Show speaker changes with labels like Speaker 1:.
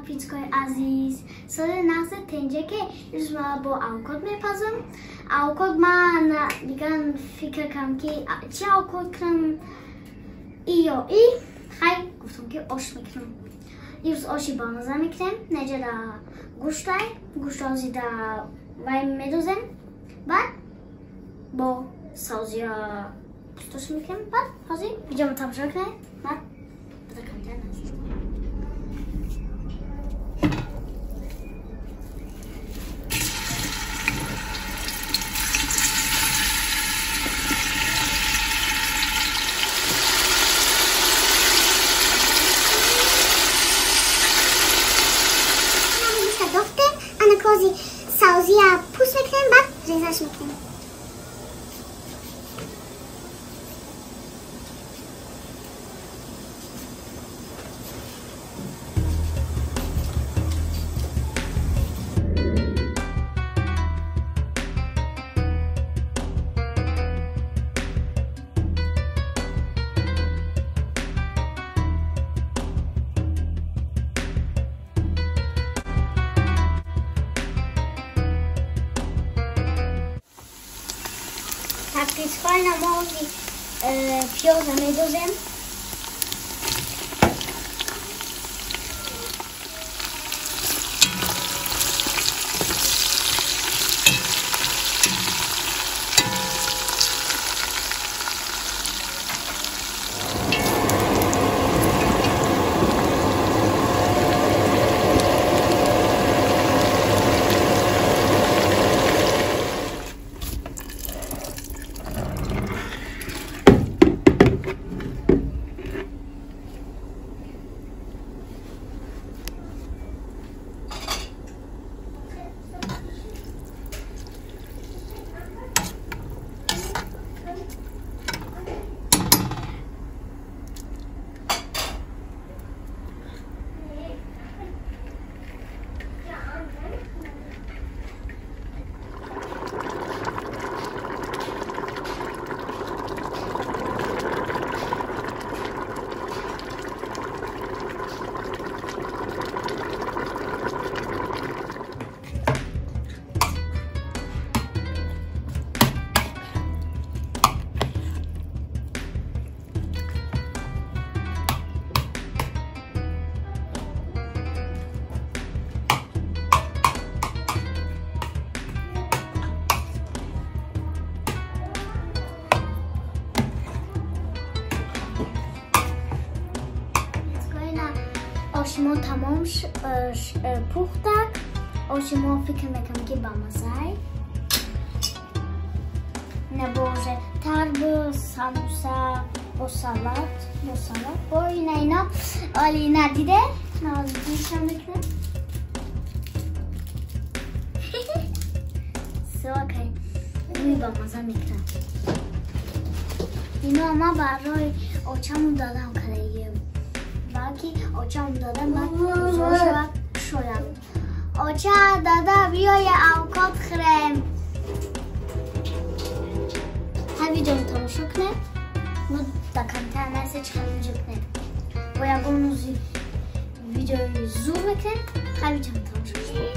Speaker 1: Подписчикои азиз, соли нағзи тенҷаке имрӯз ма бо авкот мепазам. Авкот ман диган фикр кардам, ки чӣ авкот кунам, и ё и хай гуфтам, ки ош мекунам. Имрӯз оши бамаза мекунем. Неҷа да гӯштай, гӯшт да вай медозем, баъд бо савзия пустош мекунем. Баъд ҳозир видеомо тамошо кунед, баъд бада комментар нависед.
Speaker 2: Савзия пӯст мекунем, баъд резаш мекунем.
Speaker 1: Подписчикои намози пиёза медозем.
Speaker 2: Оши мо тамом пухтак. Оши мо фикр мекунам, ки бамазай. Набоже тарбуз, самуса, бо салат, бо салат, бо ина ина. Оли надиде, навозишам мекунам. Сокай, бӯи бамаза мекунам. Ино ма барои очамон додам кардагием. Балки очам додам, баъд шавад кушоям. Оча, дада, биёя авкот хӯрем. Ҳар видеоро тамошо кунед, мо дар комментар нависед, чӣ хел видео кунед. Бо ягон рӯзи видеои зур мекунем. Ҳар видеоро тамошо кунед.